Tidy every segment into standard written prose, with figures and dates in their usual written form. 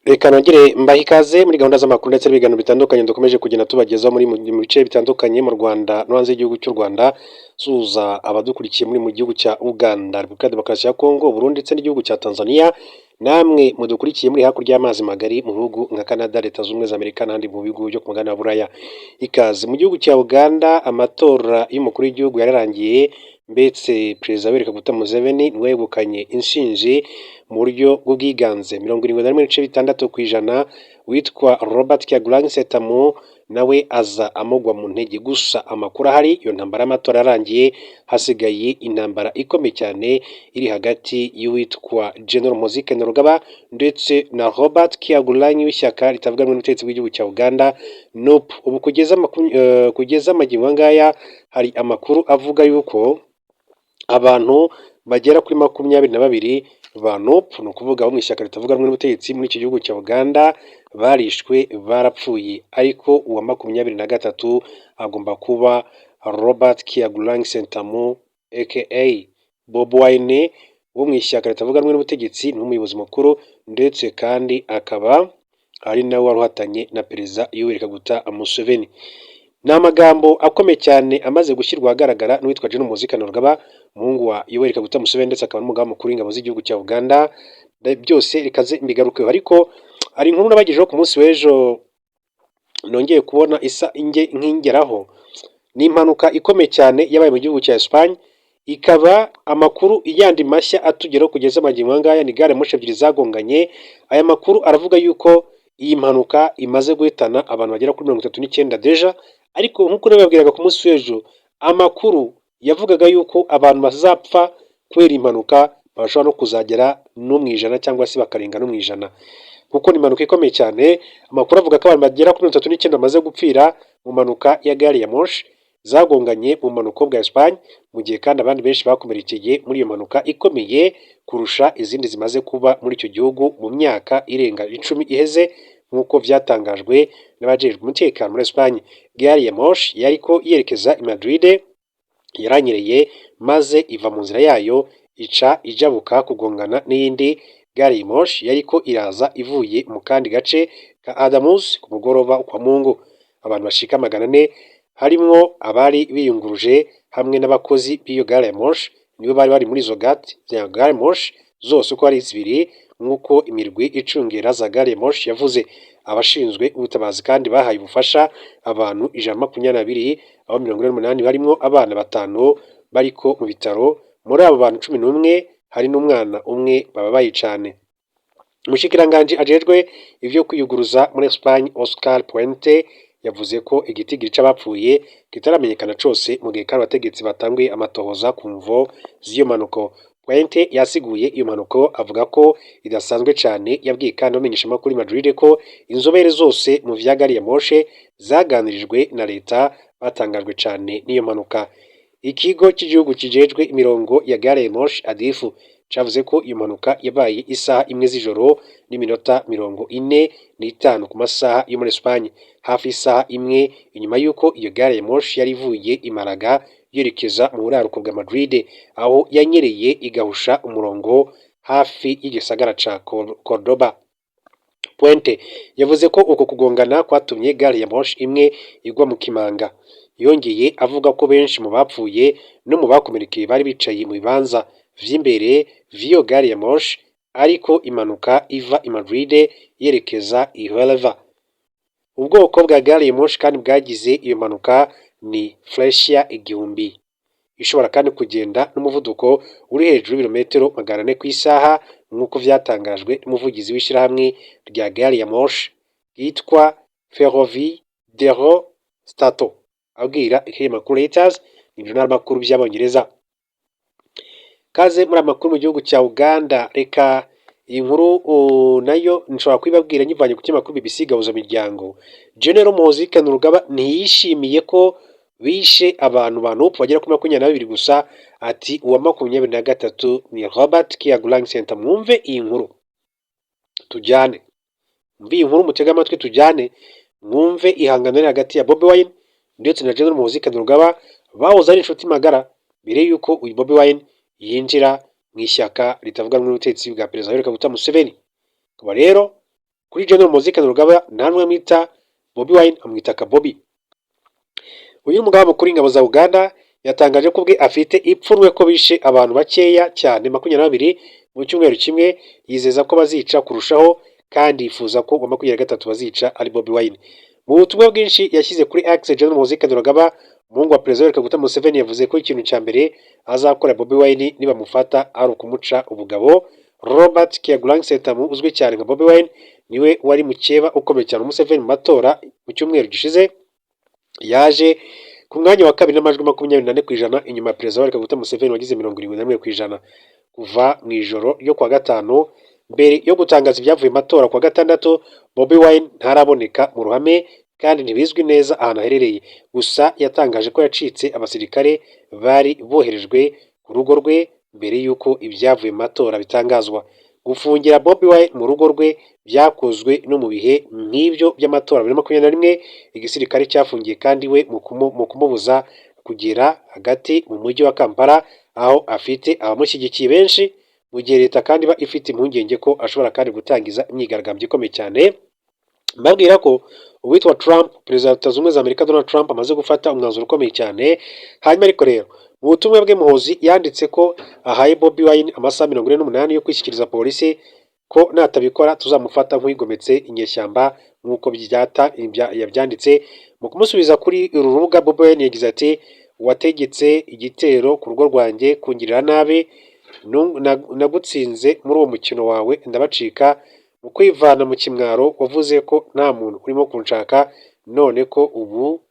Reka nongere mbahe ikaze muri gahunda z'amakuru ndetse n'ibiganiro bitandukanye dukomeje kugenda tubagezaho muri mu bice bitandukanye mu Rwanda no hanze y'igihugu cy'u Rwanda. Suhuza abadukurikiye muri mu gihugu cya Uganda, Repubulika ya Demokarasi ya Kongo, Burundi ndetse n'igihugu cya Tanzania, namwe mudukurikiye muri hakurya y'amazi magari mu bihugu nka Canada, Leta Zunze Ubumwe za Amerika n'ahandi mu bihugu byo ku mugabane wa Buraya. Ikaze mu gihugu cya Uganda, amatora y'umukuru w'igihugu yararangiye, ndetse Perezida Yoweri Kaguta Museveni niwe wegukanye intsinzi mu buryo bw'ubwiganze, 71.6%. Witwa Robert Kyagulanyi Ssentamu nawe aza amugwa mu ntege. Gusa amakuru ahari, iyo ntambara y'amatora yarangiye, hasigaye intambara ikomeye cyane iri hagati y'uwitwa General Muhoozi Kainerugaba ndetse na Robert Kyagulanyi w'ishyaka ritavuga rumwe n'ubutegetsi bw'igihugu cya Uganda, NUP. Ubu kugeza magingo ngaya hari amakuru avuga yuko abantu bagera kuri 22 ba NUP, ni ukuvuga abo mu ishyaka ritavuga rumwe n'ubutegetsi muri iki gihugu cya Uganda, barishwe, barapfuye, ariko uwa 23 agomba kuba Robert Kyagulanyi Ssentamu aka Bobi Wine wo mu ishyaka ritavuga rumwe n'ubutegetsi, ni umuyobozi mukuru ndetse kandi akaba ari nawe wari uhatanye na Perezida Yoweri Kaguta Museveni. Ni amagambo akomeye cyane amaze gushyirwa ahagaragara n'uwitwa General Muhoozi Kainerugaba, umuhungu wa Yoweri Kaguta Museveni ndetse akaba n'umugaba mukuru w'ingabo z'igihugu cya Uganda. Byose rikaze mbigarukeho, ariko hari inkuru nabagejeho ku munsi w'ejo nongeye kubona isa nk'ingeraho. Ni impanuka ikomeye cyane yabaye mu gihugu cya Espagne, ikaba amakuru yandi mashya atugeraho kugeza magingo aya ngaya ni gari ya moshi ebyiri zagonganye. Aya makuru aravuga yuko iyi mpanuka imaze guhitana abantu bagera kuri 39 déjà, ariko nk'uko nabibabwiraga ku munsi w'ejo, amakuru yavugaga yuko abantu bazapfa kubera impanuka bashobora no kuzagera no mu 100 cyangwa se bakarenga no mu 100, kuko ni impanuka ikomeye cyane. Amakuru avuga ko abantu bagera kuri 39 bamaze gupfira mu mpanuka ya gari ya moshi zagonganye mu bumanuko bwa Espagne, mu gihe kandi abandi benshi bakomerekeye muri iyo mpanuka ikomeye kurusha izindi zimaze kuba muri icyo gihugu mu myaka irenga 10 iheze, nk'uko byatangajwe n'abajejwe umutekano muri Espagne. Gari ya moshi yariko yerekeza i Madrid yaranyereye maze iva mu nzira yayo, ica ijabuka kugongana n'iyindi gari ya moshi yariko iraza ivuye mu kandi gace ka Adamuz ku mugoroba kwa Mungu. Abantu bashika 400, harimwo abari biyunguruje hamwe n'abakozi b'iyo gari ya moshi, nibo bari bari muri izo gari ya moshi zose uko ari zibiri, nk'uko imirwi icungera za gari ya moshi yavuze. Abashinzwe ubutabazi kandi bahaye ubufasha abantu 122, aho 48 barimwo abana batanu bariko mu bitaro. Muri abo bantu 11 hari n'umwana umwe bababaye cane. Umushikiranganji ajejwe ivyo kwiyuguruza muri Espagne, Oscar Puente, yavuze ko igitigiri c'abapfuye kitaramenyekana cose, mu gihe kandi abategetsi batanguye amatohoza ku mvo z'iyo mpanuka. Puente yasiguye iyo mpanuka avuga ko idasanzwe cane. Yabwiye kandi abamenyeshamakuru i Madrid ko inzobere zose mu vya gari ya moshe zaganirijwe na leta batangajwe cane n'iyo mpanuka. Ikigo cy'igihugu kijejwe imirongo ya gari ya moshi, Adif, cavuze ko iyo mpanuka yabaye isaha 1 z'ijoro n'iminota 45 ku masaha yo muri Espagne, hafi isaha imwe inyuma y'uko iyo gari ya moshi yari ivuye i Malaga yerekeza mu buraruko bwa Madrid, aho yanyereye igahusha umurongo hafi y'igisagara ca Cordoba. Puente yavuze ko uko kugongana kwatumye gari ya moshi imwe igwa mu kimanga. Yongeye avuga ko benshi mu bapfuye no mu bakomerekeye bari bicaye mu bibanza vy'imbere vy'iyo gari ya moshi ariko imanuka iva i Madrid yerekeza i Huelva. Ubwoko bwa gari ya moshi kandi bwagize iyo mpanuka ni Freccia 1000, ishobora kandi kugenda n'umuvuduko uri hejuru y'ibirometero 400 ku isaha, nk'uko vyatangajwe n'umuvugizi w'ishirahamwe rya gari ya moshi yitwa Ferrovie dello Stato, abwira ikinyamakuru Reuters, ibiro ntaramakuru vy'Abongereza. Kaze muri amakuru mu gihugu cya Uganda. Reka iyi nkuru nayo nshobora kubibabwira nyivanye ku kinyamakuru BBC Gahuzamiryango. General Muhoozi Kainerugaba ntiyishimiye ko bishe abantu ba NUP bagera kuri 22 gusa, ati uwa 23 ni Robert Kyagulanyi Ssentamu. Mwumve iyi nkuru tujyane, mwumve iyi nkuru, mutege amatwi tujyane, mwumve ihangano riri hagati ya Bobi Wine ndetse na General Muhoozi Kainerugaba, bahoze ari inshuti magara mbere y'uko uyu Bobi Wine yinjira mu ishyaka ritavuga rumwe n'ubutegetsi bwa Perezida Yoweri Kaguta Museveni. Akaba rero Kuri General Muhoozi Kainerugaba nta n'umwe amwita Bobi Wine, amwita Kabobi. Uyu mugaba mukuru w'ingabo za Uganda yatangaje ko ubwe afite ipfunwe ko bishe abantu bakeya cyane, 22 mu cyumweru kimwe, yizeza ko bazica kurushaho kandi yifuza ko uwa 23 bazica ari Bobi Wine. Mu butumwa bwinshi yashyize kuri X, General Muhoozi Kainerugaba, umuhungu wa Perezida Yoweri Kaguta Museveni, yavuze ko ikintu cya mbere azakora Bobi Wine nibamufata ari ukumuca ubugabo. Robert Kyagulanyi Ssentamu uzwi cyane nka Bobi Wine niwe wari mukeba ukomeye cyane Museveni mu matora mu cyumweru gishize. Yaje ku mwanya wa kabiri n'amajwi 24% inyuma ya Perezida Yoweri Kaguta Museveni wagize 71%. Kuva mu ijoro ryo kuwa gatanu, mbere yo gutangaza ibyavuye mu matora kuwa gatandatu, Bobi Wine ntaraboneka mu ruhame kandi ntibizwi neza ahantu aherereye. Gusa yatangaje ko yacitse abasirikare bari boherejwe ku rugo rwe mbere y'uko ibyavuye mu matora bitangazwa. Gufungira Bobi Wine mu rugo rwe byakozwe no mu bihe nk'ibyo by'amatora 2021, igisirikare cyafungiye kandi we mu kumubuza kugera hagati mu mujyi wa Kampala aho afite abamushyigikiye benshi, mu gihe leta kandi iba ifite impungenge ko ashobora kandi gutangiza imyigaragambyo ikomeye cyane. Mbabwira ko uwitwa Trump, Perezida wa Leta Zunze Ubumwe za Amerika Donald Trump, amaze gufata umwanzuro ukomeye cyane. Hanyuma ariko rero mu butumwa bwe Muhoozi yanditse ko ahaye Bobi Wine amasaha 48 yo kwishyikiriza polisi, ko natabikora tuzamufata nk'uwigometse inyeshyamba nk'uko yabyanditse. Mu kumusubiza kuri uru rubuga, Bobi Wine yagize ati: "Wategetse igitero ku rugo rwanjye kungirira nabi, nagutsinze muri uwo mukino wawe ndabacika. Mu kwivana mu kimwaro wavuze ko nta muntu urimo kunshaka, none ko ubu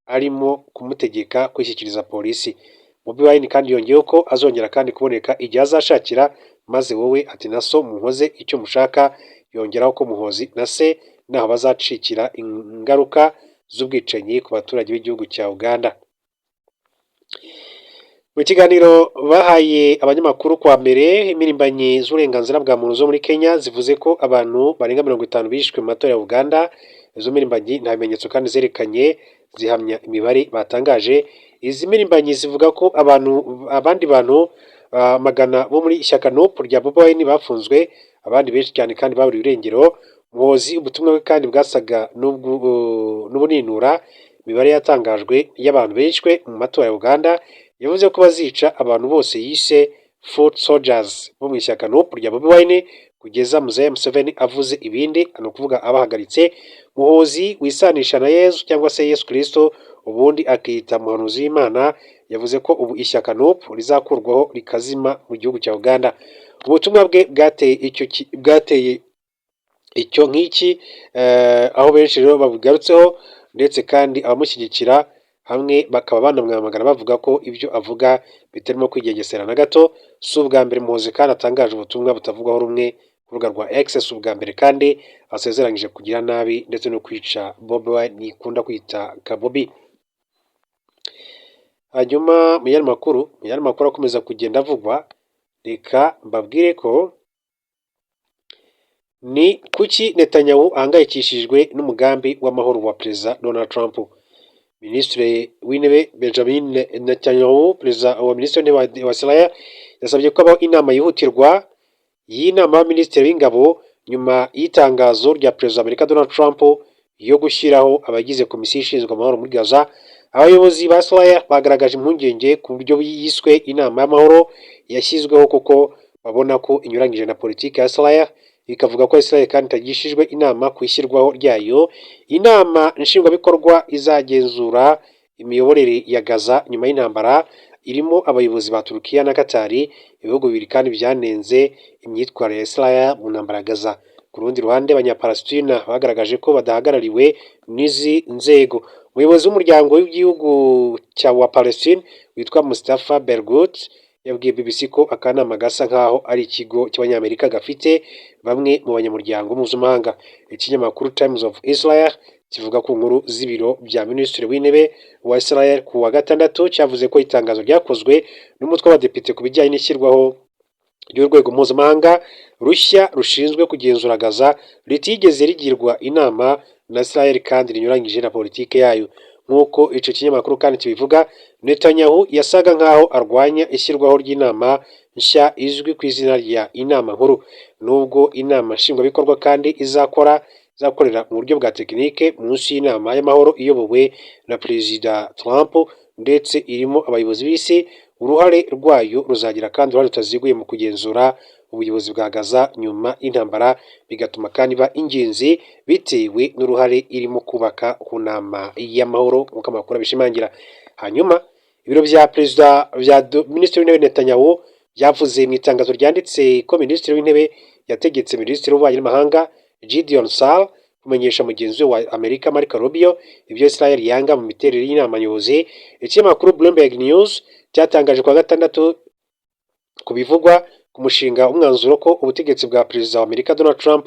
arimo kumutegeka kwishyikiriza polisi." Bobi Wine kandi yongeyeho ko azongera kandi kuboneka igihe azashakira, maze wowe ati na so muhoze icyo mushaka. Yongeraho ko Muhoozi na se ntaho bazacikira ingaruka z'ubwicanyi ku baturage b'igihugu cya Uganda. Mu kiganiro bahaye abanyamakuru kwa mbere, impirimbanyi z'uburenganzira bwa muntu zo muri Kenya zivuze ko abantu barenga 50 bishwe mu matora ya Uganda. Izo mpirimbanyi nta bimenyetso kandi zerekanye zihamya imibare batangaje. Izi mpirimbanyi zivuga ko abantu abandi bantu magana bo muri ishyaka NUP rya Bobi Wine bafunzwe, abandi benshi cyane kandi baburiwe irengero. Muhoozi ubutumwa bwe kandi bwasaga n'ubuninura imibare yatangajwe y'abantu bishwe mu matora ya Uganda. Yavuze ko bazica abantu bose yise foot soldiers bo mu ishyaka NUP rya Bobi Wine kugeza Muzehe Museveni avuze ibindi, ni ukuvuga abahagaritse. Muhoozi wisanisha na Yezu cyangwa se Yesu Kristo, ubundi akiyita umuhanuzi w'Imana, yavuze ko ubu ishyaka NUP rizakurwaho rikazima mu gihugu cya Uganda. Ubutumwa bwe bwateye icyo nk'iki, aho benshi rero babugarutseho, ndetse kandi abamushyigikira hamwe bakaba banamwamagana bavuga ko ibyo avuga bitarimo kwigengesera na gato. Si ubwa mbere Muhoozi kandi atangaje ubutumwa butavugwaho rumwe ku rubuga rwa X. Si ubwa mbere kandi asezeranyije kugira nabi ndetse no kwica Bobi Wine nikunda kwita Kabobi. Hanyuma mu yandi makuru akomeza kugenda avugwa, reka mbabwire ko ni kuki Netanyahu ahangayikishijwe n'umugambi w'amahoro wa Perezida Donald Trump. Minisitiri w'Intebe Benjamin Netanyahu, perezida wa minisitiri w'intebe wa Israel, yasabye ko habaho inama yihutirwa y'inama y'abaminisitiri b'ingabo nyuma y'itangazo rya Perezida wa Amerika Donald Trump yo gushyiraho abagize komisiyo ishinzwe amahoro muri Gaza. Abayobozi ba Israel bagaragaje impungenge ku buryo yiswe inama y'amahoro yashyizweho, kuko babona ko inyuranyije na politiki ya Israel, ikavuga ko Israel kandi itagishijwe inama ku ishyirwaho ryayo. Inama nshingwabikorwa izagenzura imiyoborere ya Gaza nyuma y'intambara irimo abayobozi ba Turukiya na Katari, ibihugu bibiri kandi byanenze imyitwarire ya Israel mu ntambara ya Gaza. Ku rundi ruhande, Abanyapalestina bagaragaje ko badahagarariwe n'izi nzego. Umuyobozi w'umuryango w'igihugu cya wa Palestine witwa Mustafa Barghouti yabwiye BBC ko akanama gasa nkaho ari ikigo cy'Abanyamerika gafite bamwe mu banyamuryango mpuzamahanga. Ikinyamakuru Times of Israel kivuga ku nkuru z'ibiro bya Minisitiri w'Intebe wa Israel ku wa gatandatu cyavuze ko itangazo ryakozwe n'umutwe w'abadepite ku bijyanye n'ishyirwaho ry'urwego mpuzamahanga rushya rushinzwe kugenzura Gaza ritigeze rigirwa inama na Israel kandi rinyuranyije na politiki yayo. Nk'uko ico kinyamakuru kandi kibivuga, Netanyahu yasaga nk'aho arwanya ishyirwaho ry'inama nshya izwi ku izina rya Inama Nkuru, nubwo inama nshingwabikorwa kandi izakora izakorera mu buryo bwa tekinike munsi y'inama y'amahoro iyobowe na Perezida Trump ndetse irimo abayobozi b'isi. Uruhare rwayo ruzagira kandi uruhare rutaziguye mu kugenzura ubuyobozi bwa Gaza nyuma y'intambara, bigatuma kandi iba ingenzi bitewe n'uruhare irimo kubaka ku nama y'amahoro, nk'uko amakuru abishimangira. Hanyuma ibiro bya perezida bya Minisitiri w'Intebe Netanyahu byavuze mu itangazo ryanditse ko Minisitiri w'Intebe yategetse Minisitiri w'Ububanyi n'Amahanga Gideon Saar kumenyesha mugenzi we wa Amerika Marco Rubio ibyo Israel yanga mu miterere y'inama nyobozi. Ikinyamakuru Bloomberg News cyatangaje kuwa gatandatu ku bivugwa ku mushinga w'umwanzuro ko ubutegetsi bwa Perezida wa Amerika Donald Trump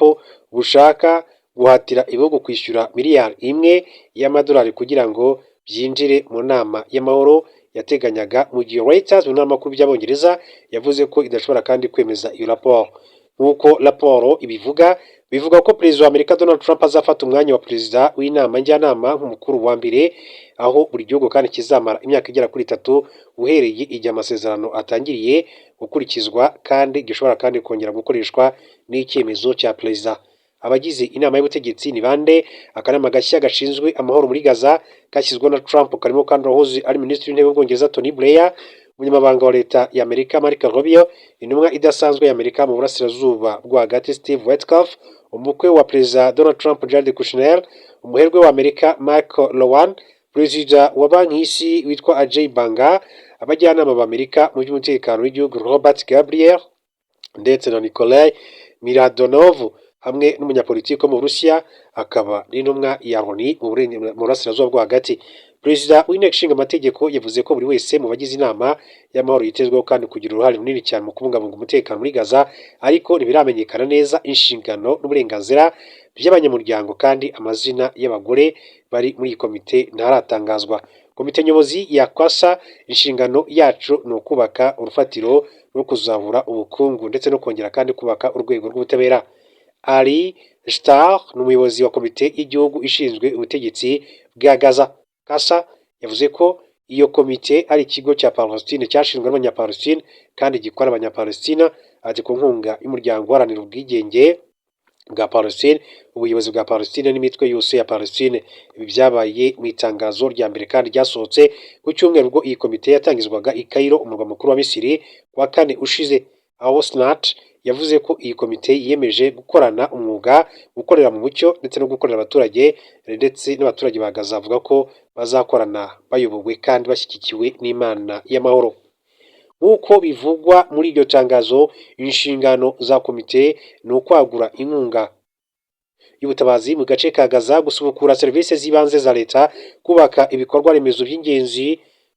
bushaka guhatira ibihugu kwishyura miliyari 1 y'amadolari kugira ngo byinjire mu nama y'amahoro yateganyaga, mu gihe Reuters mu ntaramakuru by'Abongereza yavuze ko idashobora kandi kwemeza iyo raporo. Nk'uko raporo ibivuga, bivuga ko Perezida wa Amerika Donald Trump azafata umwanya wa perezida w'inama njyanama nk'umukuru wa mbere, aho buri gihugu kandi kizamara imyaka igera kuri 3 uhereye igihe amasezerano atangiriye gukurikizwa, kandi gishobora kandi kongera gukoreshwa n'icyemezo cya perezida. Abagize inama y'ubutegetsi ni bande? Akanama gashya gashinzwe amahoro muri Gaza kashyizweho na Trump karimo kandi uwahoze ari Minisitiri w'Intebe w'Ubwongereza Tony Blair, Umunyamabanga wa Leta ya Amerika Marco Rubio, intumwa idasanzwe ya Amerika mu Burasirazuba bwo Hagati Steve Witkoff, umukwe wa Perezida Donald Trump Jared Kushner, umuherwe wa Amerika Michael Rowan, Perezida wa Banki y'Isi witwa Ajay Banga, abajyanama ba Amerika mu by'umutekano w'igihugu Robert Gabriel ndetse na Nikolai Mladenov, hamwe n'umunyapolitiki wo mu Burusiya akaba n'intumwa ya Loni mu Burasirazuba bwo Hagati. Perezida w'Inteko Ishinga Amategeko yavuze ko buri wese mu bagize inama y'amahoro yitezweho kandi kugira uruhare runini cyane mu kubungabunga umutekano muri Gaza, ariko ntibiramenyekana neza inshingano n'uburenganzira by'abanyamuryango, kandi amazina y'abagore bari muri iyi komite ntaratangazwa. Komite nyobozi ya Kwasa: "Inshingano yacu ni ukubaka urufatiro rwo kuzahura ubukungu ndetse no kongera kandi kubaka urwego rw'ubutabera." Ali Star ni umuyobozi wa komite y'igihugu ishinzwe ubutegetsi bwa Gaza. Kasa yavuze ko iyo komite ari ikigo cya Palestine cyashinzwe n'Abanyapalestine kandi gikora Abanyapalestina. Ati: "Ku nkunga y'umuryango uharanira ubwigenge bwa Palestine, ubuyobozi bwa Palestine n'imitwe yose ya Palestine." Ibi byabaye mu itangazo rya mbere kandi ryasohotse ku cyumweru, ubwo iyi komite yatangizwaga i Cairo, umurwa mukuru wa Misiri, ku wa kane ushize, aho Snat yavuze ko iyi komite yiyemeje gukorana umwuga, gukorera mu mucyo ndetse no gukorera abaturage, ndetse n'abaturage ba Gaza avuga ko bazakorana bayobowe kandi bashyigikiwe n'Imana y'amahoro. Nk'uko bivugwa muri iryo tangazo, inshingano za komite ni ukwagura inkunga y'ubutabazi mu gace ka Gaza, gusubukura serivisi z'ibanze za leta, kubaka ibikorwa remezo by'ingenzi,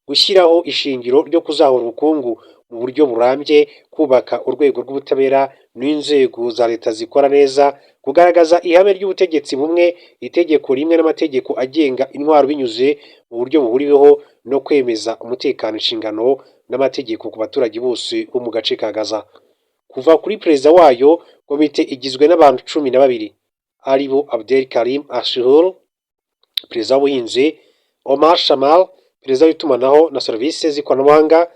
gushyiraho ishingiro ryo kuzahura ubukungu mu buryo burambye, kubaka urwego rw'ubutabera n'inzego za leta zikora neza, kugaragaza ihame ry'ubutegetsi bumwe, itegeko rimwe n'amategeko agenga intwaro binyuze mu buryo buhuriweho, no kwemeza umutekano, inshingano n'amategeko ku baturage bose bo mu gace ka Gaza. Kuva kuri perezida wayo, komite igizwe n'abantu 12, aribo Abdel Karim Ashur, perezida w'ubuhinzi, Omar Shamal, perezida w'itumanaho na serivisi z'ikoranabuhanga,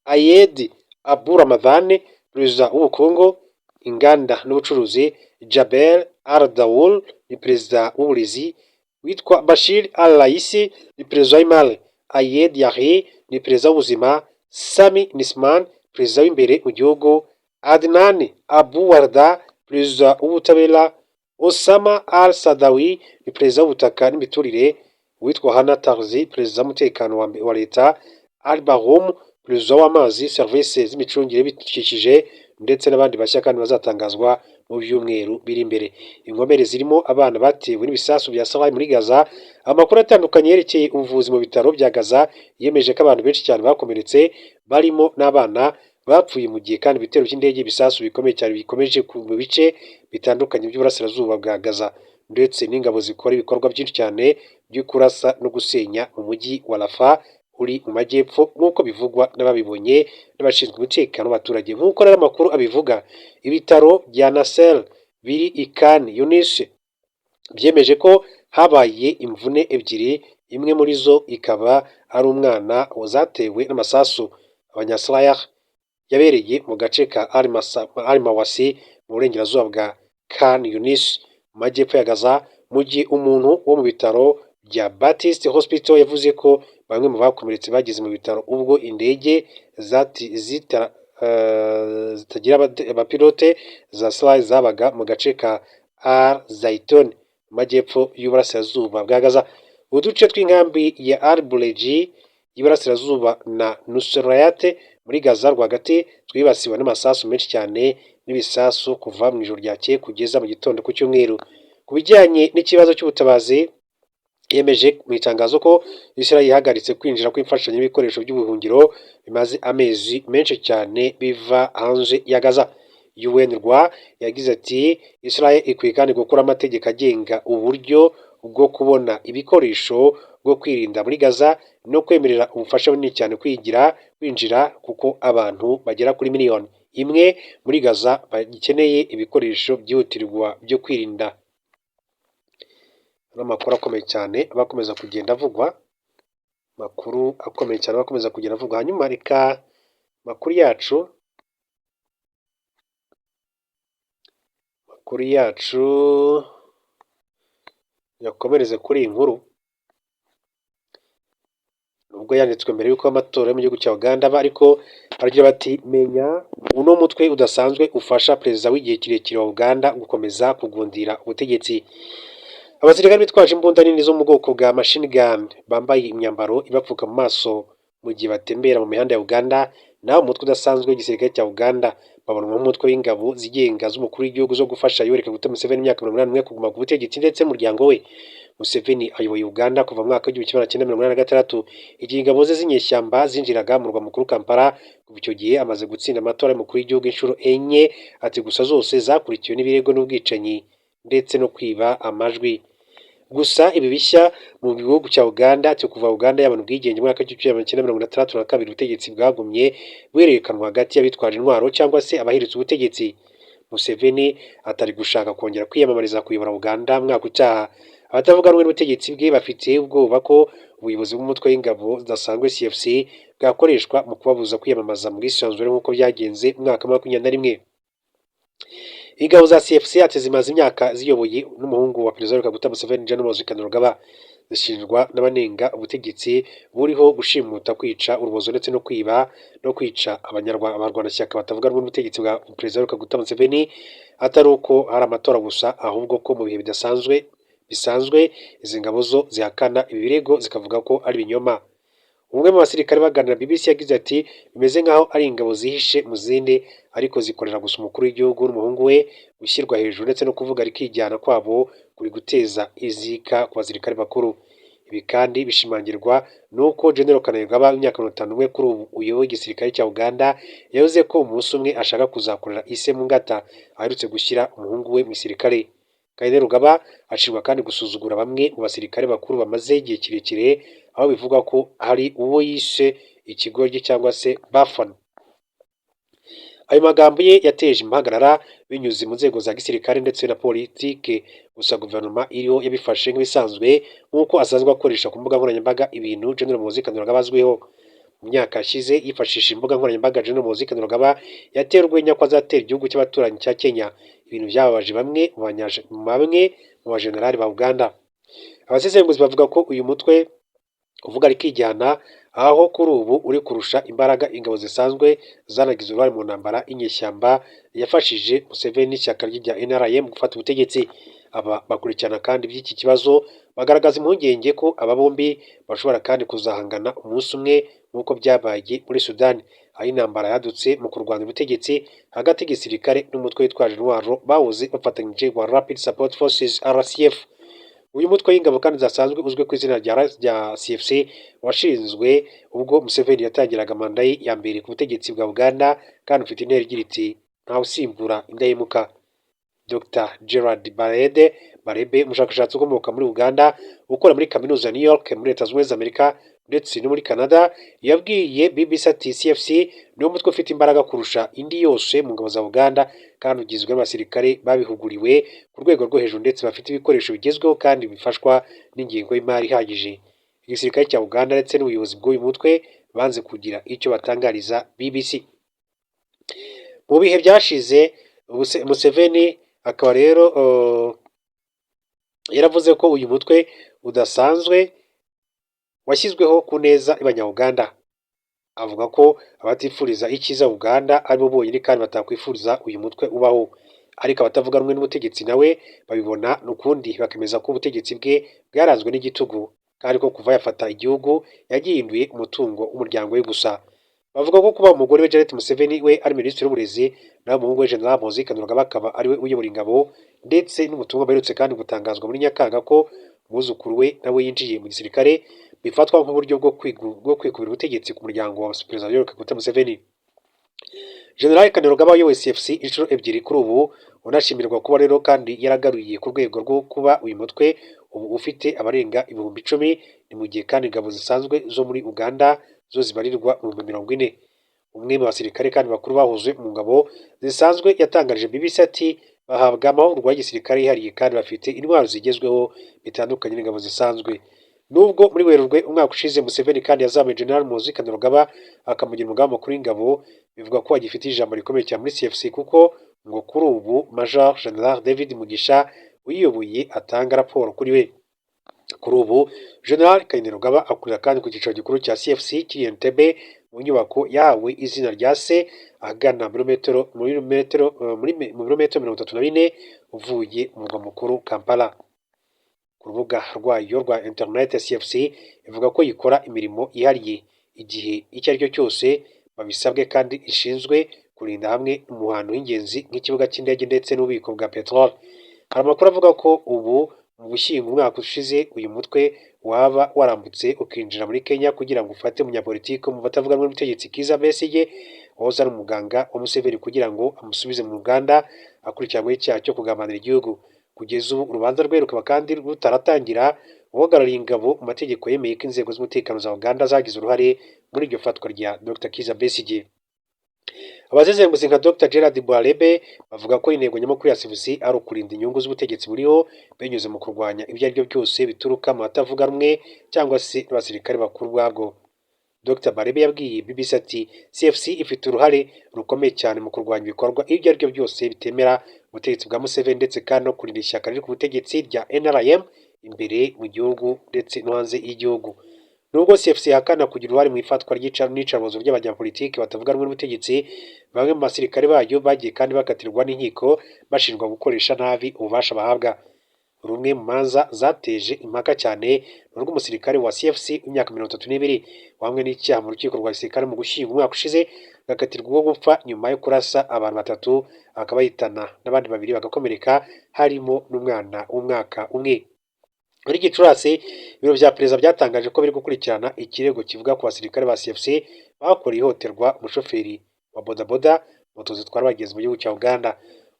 Ayed Abu Ramadhan, perezida w'ubukungu, inganda n'ubucuruzi, Jaber Al Dawoul ni perezida w'uburezi, witwa Bashir Al Raisi ni perezida w'imari, Ayed Yahi ni perezida w'ubuzima, Sami Nisman, perezida w'imbere mu gihugu, Adnan Abu Warda, perezida w'ubutabera, Osama Al Sadawi ni perezida w'ubutaka n'imiturire, uwitwa Hana Tarzi, perezida w'umutekano wa leta, Al Bahum, perezida w'amazi, serivisi z'imicungire y'ibidukikije, ndetse n'abandi bashya kandi bazatangazwa mu byumweru biri imbere. Inkomere zirimo abana batewe n'ibisasu bya Israel muri Gaza. Amakuru atandukanye yerekeye ubuvuzi mu bitaro bya Gaza yemeje ko abantu benshi cyane bakomeretse, barimo n'abana, bapfuye, mu gihe kandi ibitero by'indege, ibisasu bikomeye cyane bikomeje mu bice bitandukanye by'uburasirazuba bwa Gaza, ndetse n'ingabo zikora ibikorwa byinshi cyane byo kurasa no gusenya mu mujyi wa Rafah uri mu majyepfo, nk'uko bivugwa n'ababibonye n'abashinzwe umutekano w'abaturage. Nk'uko rero amakuru abivuga, ibitaro bya Nasser biri i Khan Younis byemeje ko habaye imvune ebyiri, Imwe muri zo ikaba ari umwana zatewe n'amasasu Abanyasirayeli yabereye mu gace ka Al Mawasi mu burengerazuba bwa Khan Yunis mu majyepfo ya Gaza, mu gihe umuntu wo mu bitaro bya Baptist Hospital yavuze ko bamwe mu bakomeretse bageze mu bitaro ubwo indege zitagira abapilote za Israel zabaga mu gace ka Al Zaytoun mu majyepfo y'uburasirazuba bwa Gaza. Uduce tw'inkambi ya Al Bureij y'iburasirazuba na Nuseirat muri Gaza rwagati twibasiwe n'amasasu menshi cyane n'ibisasu kuva mu ijoro ryakeye kugeza mu gitondo ku cyumweru. Ku bijyanye n'ikibazo cy'ubutabazi, yemeje mu itangazo ko Israel yahagaritse kwinjira kw'imfashanyo y'ibikoresho by'ubuhungiro bimaze amezi menshi cyane biva hanze ya Gaza. UNRWA yagize ati: "Israel ikwiye kandi gukora amategeko agenga uburyo bwo kubona ibikoresho bwo kwirinda muri Gaza no kwemerera ubufasha bunini cyane kwigira kwinjira, kuko abantu bagera kuri miliyoni 1 muri Gaza bagikeneye ibikoresho byihutirwa byo kwirinda." N'amakuru akomeye cyane aba akomeza kugenda avugwa, amakuru akomeye cyane aba akomeza kugenda avugwa. Hanyuma reka amakuru yacu yakomereze kuri iyi nkuru. Nubwo yanditswe mbere y'uko amatora yo mu gihugu cya Uganda aba, ariko baragira bati: "Menya uno mutwe udasanzwe ufasha perezida w'igihe kirekire wa Uganda gukomeza kugundira ubutegetsi." Abasirikare bitwaje imbunda nini zo mu bwoko bwa machine gun, bambaye imyambaro ibapfuka mu maso mu gihe batembera mu mihanda ya Uganda, naho umutwe udasanzwe w'igisirikare cya Uganda babonwa nk'umutwe w'ingabo zigenga z'umukuru w'igihugu zo gufasha Yoweri Kaguta Museveni imyaka 81 kuguma ku butegetsi ndetse n'umuryango we. Museveni ayoboye Uganda kuva mu mwaka w'1986, igihe ingabo ze z'inyeshyamba zinjiraga mu murwa mukuru Kampala. Kuva icyo gihe amaze gutsinda amatora y'umukuru w'igihugu inshuro enye, ati gusa zose zakurikiwe n'ibirego n'ubwicanyi ndetse no kwiba amajwi. Gusa ibi bishya mu gihugu cya Uganda, cyo kuva Uganda yabona ubwigenge mu mwaka w'1962, ubutegetsi bwagumye buhererekanwa hagati y'abitwaje intwaro cyangwa se abahiritse ubutegetsi. Museveni atari gushaka kongera kwiyamamariza kuyobora Uganda mu mwaka utaha. Abatavuga rumwe n'ubutegetsi bwe bafite ubwoba ko ubuyobozi bw'umutwe w'ingabo zidasanzwe CFC bwakoreshwa mu kubabuza kwiyamamaza mu bwisanzure nk'uko byagenze mu mwaka wa 21. Ingabo za CFC ati zimaze imyaka ziyoboye n'umuhungu wa Perezida Yoweri Kaguta Museveni, General Muhoozi Kainerugaba, zishinjwa n'abanenga ubutegetsi buriho gushimuta, kwica urubozo ndetse no kwiba no kwica abarwanashyaka batavuga rumwe n'ubutegetsi bwa Perezida Yoweri Kaguta Museveni, atari uko hari amatora gusa, ahubwo ko mu bihe bidasanzwe bisanzwe. Izi ngabo zo zihakana ibi birego, zikavuga ko ari ibinyoma. Umwe mu basirikare baganira na BBC yagize ati: "Bimeze nk'aho ari ingabo zihishe mu zindi, ariko zikorera gusa umukuru w'igihugu n'umuhungu we. Gushyirwa hejuru ndetse no kuvuga rikijyana kwabo kuri guteza izika ku basirikare bakuru." Ibi kandi bishimangirwa n'uko General Kainerugaba w'imyaka 51 kuri ubu uyoboye igisirikare cya Uganda yavuze ko umunsi umwe ashaka kuzakorera ise mu ngata, aherutse gushyira umuhungu we mu gisirikare. Kainerugaba ashinjwa kandi gusuzugura bamwe mu basirikare bakuru bamaze igihe kirekire, aho bivugwa ko hari uwo yise ikigoryi cyangwa se buffoon. Ayo magambo ye yateje impagarara binyuze mu nzego za gisirikare ndetse na politike. Gusa guverinoma iriho yabifashe nk'ibisanzwe, nk'uko asanzwe akoresha ku mbuga nkoranyambaga, ibintu General Muhoozi Kainerugaba azwiho. Mu myaka yashize yifashishije imbuga nkoranyambaga, General Muhoozi Kainerugaba yateye urwenya ko azatera igihugu cy'abaturanyi cya Kenya, ibintu byababaje bamwe mu bajenerali ba Uganda. Abasesenguzi bavuga ko uyu mutwe uvuga rikijyana, aho kuri ubu uri kurusha imbaraga ingabo zisanzwe zanagize uruhare mu ntambara y'inyeshyamba yafashije Museveni n'ishyaka rye rya NRM gufata ubutegetsi. Aba bakurikirana kandi iby'iki kibazo bagaragaza impungenge ko aba bombi bashobora kandi kuzahangana umunsi umwe, nk'uko byabaye muri Sudani, aho intambara yadutse mu kurwanya ubutegetsi hagati y'igisirikare n'umutwe witwaje intwaro bawuze bafatanyije wa Rapid Support Forces, RSF. Uyu mutwe w'ingabo kandi zidasanzwe uzwi ku izina rya CFC washinzwe ubwo Museveni yatangiraga manda ye ya mbere ku butegetsi bwa Uganda, kandi ufite intero igira iti: "Ntawe usimbura indahemuka." Dr Gerald Bareebe, umushakashatsi ukomoka muri Uganda ukora muri kaminuza ya New York muri Leta Zunze Ubumwe za Amerika ndetse no muri Canada, yabwiye BBC ati: "CFC niwo mutwe ufite imbaraga kurusha indi yose mu ngabo za Uganda, kandi ugizwe n'abasirikare babihuguriwe ku rwego rwo hejuru ndetse bafite ibikoresho bigezweho kandi bifashwa n'ingengo y'imari ihagije." Igisirikare cya Uganda ndetse n'ubuyobozi bw'uyu mutwe banze kugira icyo batangariza BBC. Mu bihe byashize, Museveni akaba rero yaravuze ko uyu mutwe udasanzwe washyizweho ku neza y'Abanya-Uganda, avuga ko abatifuriza icyiza Uganda aribo bonyine kandi batakwifuriza uyu mutwe ubaho. Ariko abatavuga rumwe n'ubutegetsi nawe babibona ukundi, bakemeza ko ubutegetsi bwe bwaranzwe n'igitugu, kandi ko kuva yafata igihugu yagihinduye umutungo w'umuryango we gusa. Bavuga ko kuba umugore we Janet Museveni we ari minisitiri w'uburezi, naho umuhungu we General Muhoozi Kainerugaba akaba ariwe uyobora ingabo, ndetse n'ubutumwa buherutse kandi gutangazwa muri Nyakanga ko umwuzukuru we nawe yinjiye mu gisirikare, bifatwa nk'uburyo bwo kwikubira ubutegetsi ku muryango wa Perezida Yoweri Kaguta Museveni. General Kainerugaba wayoboye CFC inshuro ebyiri, kuri ubu unashimirwa kuba rero kandi yaragaruye ku rwego rwo kuba uyu mutwe ubu ufite abarenga 10,000, ni mu gihe kandi ingabo zisanzwe zo muri Uganda zo zibarirwa mu 40,000. Umwe mu basirikare kandi bakuru bahoze mu ngabo zisanzwe yatangarije BBC ati: "Bahabwa amahugurwa y'igisirikare yihariye kandi bafite intwaro zigezweho bitandukanye n'ingabo zisanzwe." Nubwo muri Werurwe umwaka ushize Museveni kandi yazamuye General Muhoozi Kainerugaba akamugira umugaba mukuru w'ingabo, bivuga ko agifite ijambo rikomeye cyane muri CFC, kuko ngo kuri ubu Major General David Mugisha uyiyoboye atanga raporo kuri we. Kuri ubu General Kainerugaba akorera kandi ku cyicaro gikuru cya CFC kiri Entebbe, mu nyubako yahawe izina rya se, ahagana muri metero mu birometero 34 uvuye mu murwa mukuru Kampala. Ku rubuga rwayo rwa internet, CFC ivuga ko ikora imirimo yihariye igihe icyo ari cyo cyose babisabwe, kandi ishinzwe kurinda hamwe mu hantu h'ingenzi nk'ikibuga cy'indege ndetse n'ububiko bwa peteroli. Hari amakuru avuga ko ubu mu Gushyingo umwaka ushize uyu mutwe waba warambutse ukinjira muri Kenya kugira ngo ufate umunyapolitiki mu batavuga rumwe n'ubutegetsi Kizza Besigye, wahoze ari umuganga wa Museveni, kugira ngo amusubize mu Uganda akurikiranyweho icyaha cyo kugambanira igihugu. Kugeza ubu urubanza rwe rukaba kandi rutaratangira. Uhagarariye ingabo mu mategeko yemeye ko inzego z'umutekano za Uganda zagize uruhare muri iryo fatwa rya Dr Kizza Besigye. Abasesenguzi nka Dr Gerard Bwarebe bavuga ko intego nyamukuru ya CFC ari ukurinda inyungu z'ubutegetsi buriho binyuze mu kurwanya ibyo ari byo byose bituruka mu batavuga rumwe cyangwa se n'abasirikare bakuru ubwabwo. Dr Barebe yabwiye BBC ati: "CFC ifite uruhare rukomeye cyane mu kurwanya ibikorwa ibyo ari byo byose bitemera ubutegetsi bwa Museveni, ndetse kandi no kurinda ishyaka riri ku butegetsi rya NRM imbere mu gihugu ndetse no hanze y'igihugu." Nubwo CFC ihakana kugira uruhare mu ifatwa n'iyicarubozo ry'abanyapolitiki batavuga rumwe n'ubutegetsi, bamwe mu basirikare bayo bagiye kandi bakatirwa n'inkiko bashinjwa gukoresha nabi ububasha bahabwa. Rumwe mu manza zateje impaka cyane ni urw'umusirikare wa CFC w'imyaka 32 wahamwe n'icyaha mu rukiko rwa gisirikare mu Gushyingo umwaka ushize, agakatirwa urwo gupfa nyuma yo kurasa abantu batatu akabahitana n'abandi babiri bagakomereka, harimo n'umwana w'umwaka umwe. Muri Gicurasi, ibiro bya perezida byatangaje ko biri gukurikirana ikirego kivuga ku basirikare ba CFC bakoreye ihohoterwa umushoferi wa bodaboda, moto zitwara abagenzi mu gihugu cya Uganda.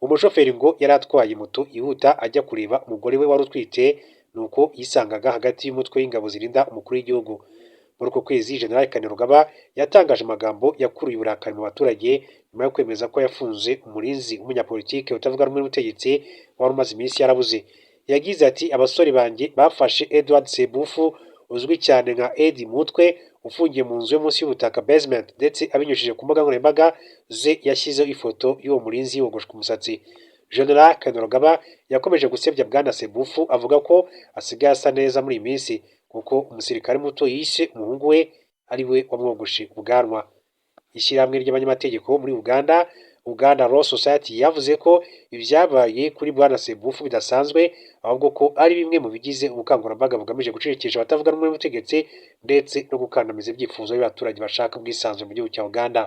Umushoferi ngo yari atwaye moto yihuta ajya kureba umugore we wari utwite, nuko yisangaga hagati y'umutwe w'ingabo zirinda umukuru w'igihugu. Muri uko kwezi, General Kainerugaba yatangaje amagambo yakuruye uburakari mu baturage nyuma yo kwemeza ko yafunze umurinzi w'umunyapolitike utavuga rumwe n'ubutegetsi wari umaze iminsi yarabuze. Yagize ati: "Abasore banjye bafashe Edward Sebufu uzwi cyane nka Eddie Mutwe, ufungiye mu nzu yo munsi y'ubutaka, basement." Ndetse abinyujije ku mbuga nkoranyambaga ze yashyizeho ifoto y'uwo murinzi yogoshwe umusatsi. General Kainerugaba yakomeje gusebya Bwana Sebufu, avuga ko asigaye asa neza muri iyi minsi kuko umusirikare muto yishe umuhungu we ari we wamwogoshe ubwanwa. Ishyirahamwe ry'abanyamategeko muri Uganda, Uganda Law Society, yavuze ko ibyabaye kuri Bwana Sebufu bidasanzwe, ahubwo ko ari bimwe mu bigize ubukangurambaga bugamije gucecekesha abatavuga rumwe n'ubutegetsi ndetse no gukandamiza ibyifuzo by'abaturage bashaka ubwisanzure mu gihugu cya Uganda.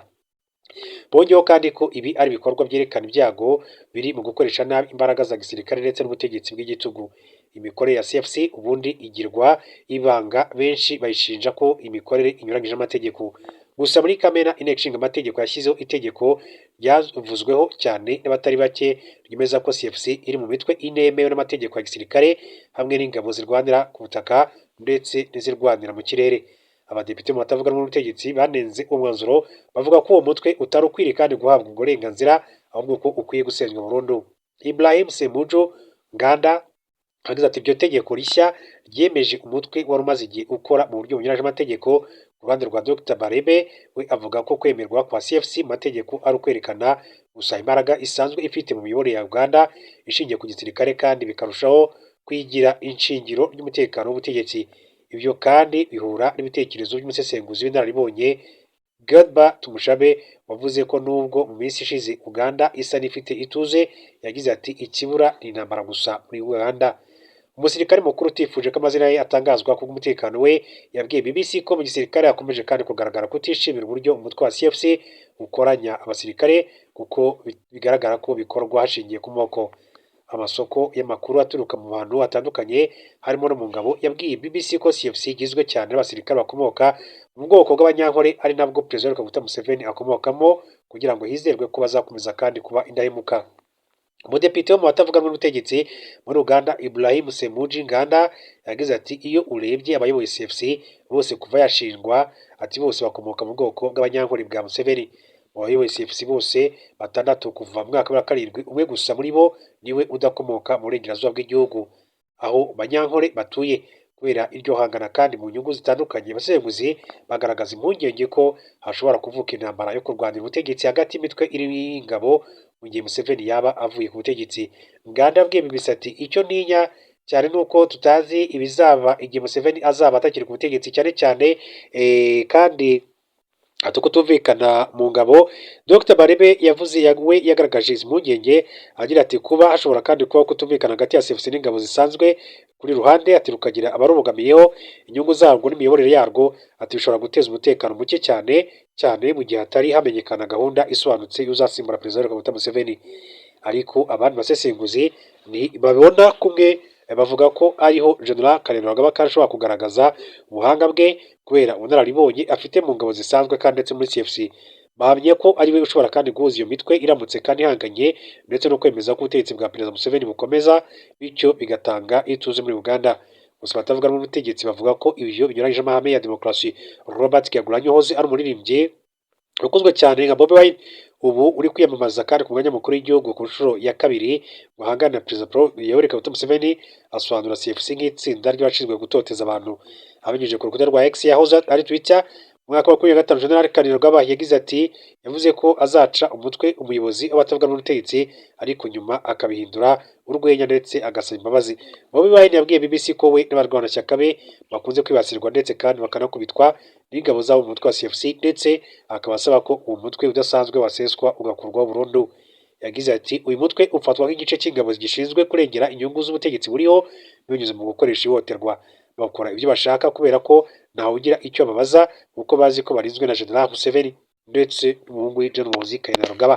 Bongeyeho kandi ko ibi ari ibikorwa byerekana ibyago biri mu gukoresha nabi imbaraga za gisirikare ndetse n'ubutegetsi bw'igitugu. Imikorere ya CFC ubundi igirwa ibanga, benshi bayishinja ko imikorere inyuranyije n'amategeko. Gusa muri Kamena, Inteko Ishinga Amategeko yashyizeho itegeko ryavuzweho cyane n'abatari bake ryemeza ko CFC iri mu mitwe inemewe n'amategeko ya gisirikare, hamwe n'ingabo zirwanira ku butaka ndetse n'izirwanira mu kirere. Abadepite mu batavuga rumwe n'ubutegetsi banenze uwo mwanzuro, bavuga ko uwo mutwe utari ukwiriye kandi guhabwa uburenganzira, ahubwo ko ukwiye gusenywa burundu. Ibrahim Semuju Nganda Yagize ati: "Iryo tegeko rishya ryemeje umutwe wari umaze igihe ukora mu buryo bunyuranyije amategeko." Ku ruhande rwa Dr Barebe, we avuga ko kwemerwa kwa CFC mu mategeko ari ukwerekana gusa imbaraga isanzwe ifite mu miyoborere ya Uganda ishingiye ku gisirikare, kandi bikarushaho kwigira inshingiro ry'umutekano w'ubutegetsi. Ibyo kandi bihura n'ibitekerezo by'umusesenguzi w'inararibonye Godber Tumushabe, wavuze ko nubwo mu minsi ishize Uganda isa n'ifite ituze, yagize ati: "Ikibura ni intambara gusa muri Uganda." Umusirikare mukuru utifuje ko amazina ye atangazwa kubw'umutekano we yabwiye BBC ko mu gisirikare hakomeje kandi kugaragara kutishimira uburyo umutwe wa CFC ukoranya abasirikare, kuko bigaragara ko bikorwa hashingiye ku moko. Amasoko y'amakuru aturuka mu bantu batandukanye, harimo no mu ngabo, yabwiye BBC ko CFC igizwe cyane n'abasirikare bakomoka mu bwoko bw'Abanyankore, ari nabwo Perezida Kaguta Museveni akomokamo, kugira ngo hizerwe ko bazakomeza kandi kuba indahemuka. Umudepite wo mu batavuga rumwe n'ubutegetsi muri Uganda, Ibrahim Ssemujju Nganda, yagize ati: "Iyo urebye abayoboye CFC bose kuva yashingwa," ati, "bose bakomoka mu bwoko bw'Abanyankore bwa Museveni." Mu bayoboye CFC bose batandatu kuva mu mwaka wa 7, umwe gusa muri bo niwe udakomoka mu burengerazuba bw'igihugu aho Banyankore batuye. Kubera iryo hangana kandi mu nyungu zitandukanye, abasesenguzi bagaragaza impungenge ko hashobora kuvuka intambara yo kurwanira ubutegetsi hagati y'imitwe irimo ingabo mu gihe Museveni yaba avuye ku butegetsi. Nganda yabwiye BBC ati: "Icyo ntinya cyane ni uko tutazi ibizaba igihe Museveni azaba atakiri ku butegetsi, cyane cyane kandi kutumvikana mu ngabo." Dr Barebe yavuze, we yagaragaje izi mpungenge agira ati: "Kuba hashobora kandi kubaho kutumvikana hagati ya CFC n'ingabo zisanzwe kuri ruhande," ati, "rukagira abarubogamiyeho inyungu zarwo n'imiyoborere yarwo," ati, "bishobora guteza umutekano muke, cyane cyane mu gihe hatari hamenyekana gahunda isobanutse y'uzasimbura Perezida Kaguta Museveni." Ariko abandi basesenguzi babona kumwe, bavuga ko ariho General Kainerugaba kandi ashobora kugaragaza ubuhanga bwe kubera ubunararibonye afite mu ngabo zisanzwe kandi ndetse muri CFC. Bahamye ko ari we ushobora kandi guhuza iyo mitwe iramutse kandi ihanganye, ndetse no kwemeza ko ubutegetsi bwa Perezida Museveni bukomeza, bityo bigatanga ituze muri Uganda. Gusa abatavuga rumwe n'ubutegetsi bavuga ko ibyo binyuranyije amahame ya demokarasi. Robert Kyagulanyi, wahoze ari umuririmbyi ukunzwe cyane nka Bobi Wine, ubu uri kwiyamamaza kandi ku mwanya mukuru w'igihugu ku nshuro ya kabiri ngo ahangane na Perezida Paul Yoweri Kaguta Museveni, asobanura CFC nk'itsinda ry'abashinzwe gutoteza abantu. Abinyujije ku rukuta rwa X yahoze ari Twitter, mu mwaka wa 2025, General Kainerugaba yagize ati: yavuze ko azaca umutwe umuyobozi w'abatavuga rumwe n'ubutegetsi, ariko nyuma akabihindura urwenya ndetse agasaba imbabazi. Bobi Wine yabwiye BBC ko we n'abarwanashyaka be bakunze kwibasirwa ndetse kandi bakanakubitwa n'ingabo zabo mu mutwe wa CFC, ndetse akaba asaba ko uwo mutwe udasanzwe waseswa ugakurwaho burundu. Yagize ati: "Uyu mutwe ufatwa nk'igice cy'ingabo gishinzwe kurengera inyungu z'ubutegetsi buriho binyuze mu gukoresha ihohoterwa. Bakora ibyo bashaka kubera ko ntawugira icyo babaza, kuko bazi ko barinzwe na General Museveni ndetse n'umuhungu we Gen Muhoozi Kainerugaba."